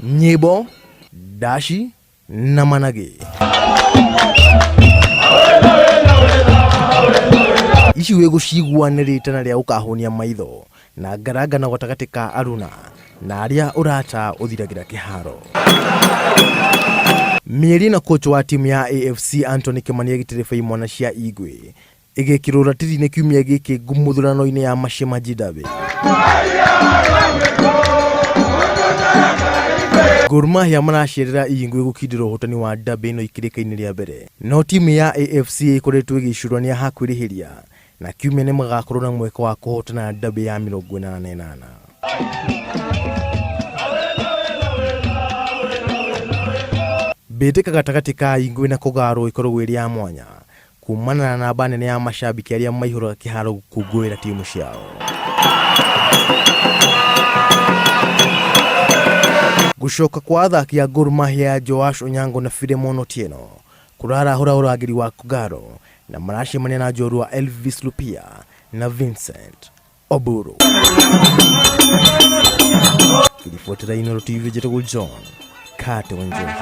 Nyĩmbo, ndaci na managĩ. Ici wĩgũcigua nĩ rĩtana rĩa gũkahũnia maitho na ngarangano gatagatĩ ka aruna na arĩa ũrata ũthiragĩra kĩharo. Mĩeri na coach wa timu ya AFC Anthony Kimani agĩtereba imwana cia Igwe ĩgekĩrwo ratiri-inĩ kiumia gĩkĩ ngumuthurano-inĩ ya Mashimanji Derby. Gor Mahia maracerera Ingwe gũkindĩra ũhotani wa derby ĩno ikĩrĩka-inĩ rĩa mbere. No timu ya AFC ĩkoretwo ĩgĩcurania ha kwĩrĩhĩria na kiumia nĩ magakorwo na mweke wa kũhotana derby ya 88. Mbĩtĩka gatagatĩ ka Ingwe na Kogalo ĩkoragwo ĩrĩ ya mwanya kumana na namba nene ya mashabiki arĩa maihũraga kĩharo gũkũngũĩra timu ciao. Gũcoka kwa athaki a Gor Mahia Joash Onyango na Philemon Otieno kũrarahũra ũrangĩri wa Kogalo na maracemania na njorua Elvis Lupia na Vincent Oburu. Kiribotera Inooro TV njĩtagwo John Kate Wanjohi.